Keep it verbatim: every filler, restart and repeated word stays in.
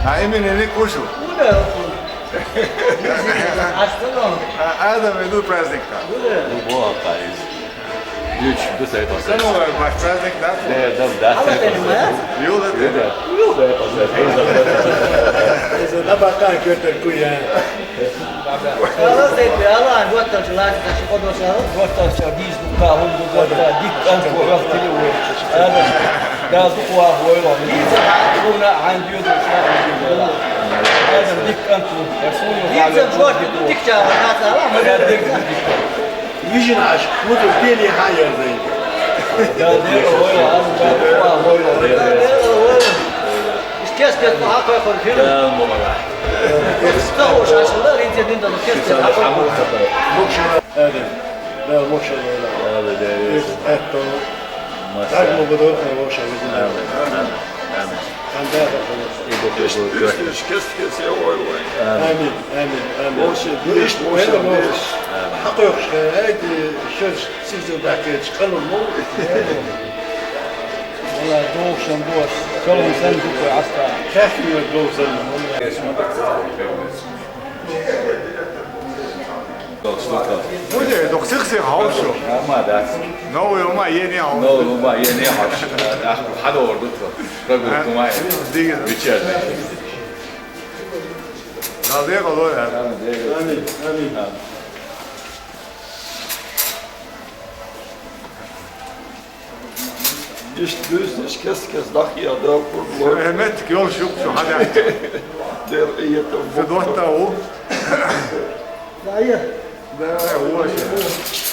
А именинник вуж ва? Вуна, вуна. Астана. А, Адам, иду праздник да. Вуна. Во, кайс. Юч, ду сай тасес. Сану вай баш праздник да. Де, да, да. Ала тен ма? Юла тен. Юла. Сай тасес. Иза да бака кётер куя. Ала зайди, ала, вот там же ладно, значит, подошла. Вот там всё, вижу, да, он вот там, дик, там, вот, теле, вот. Ала, да, дуква, войла. Вижу, да, он на андю, да, андю, да. Ала, дик, там, я суню, вижу, вот, дик, чава, да, да, ала, мы, да, дик, дик. Вижу наш, вот, пели, хайер, да. Да, да, войла, ала, да, дуква, войла. Да, да, войла. Естественно, а какой фильм? Да, молодец. Кто уж ошибся, ринте дин да, естественно, а какой. Мокша, да, да, мокша, да. Да, да, да, да. Это, так мы будем, э, мокша, видимо. Амин, амин, амин. Анда да, конечно. Кес, кес, кес, я, ой, ой. Амин, амин, амин. Мокша, ну, ишт, мокша, это, мокша. Амин. Хакой, э, эти, что ж, сизил да, кеч, канун, ну. Вала, догъушан, догъуш. Чолгъун сен дукъу аста. Хахмир догъушан. Буде, докъсикъси хавшу. Ама да. Новый ума, ени хавшу. Новый ума, ени хавшу. Ах, хада орду то. Прогулку май. Диги. Вечерний. Дале къалой. Амин, амин. Иш дуьз, иш кес-кес дахъял дав курдур. Рагьмет, ёл шукъ шу, гьада. Дер иета. Шу дуатта у. Дайи. Да, у шу.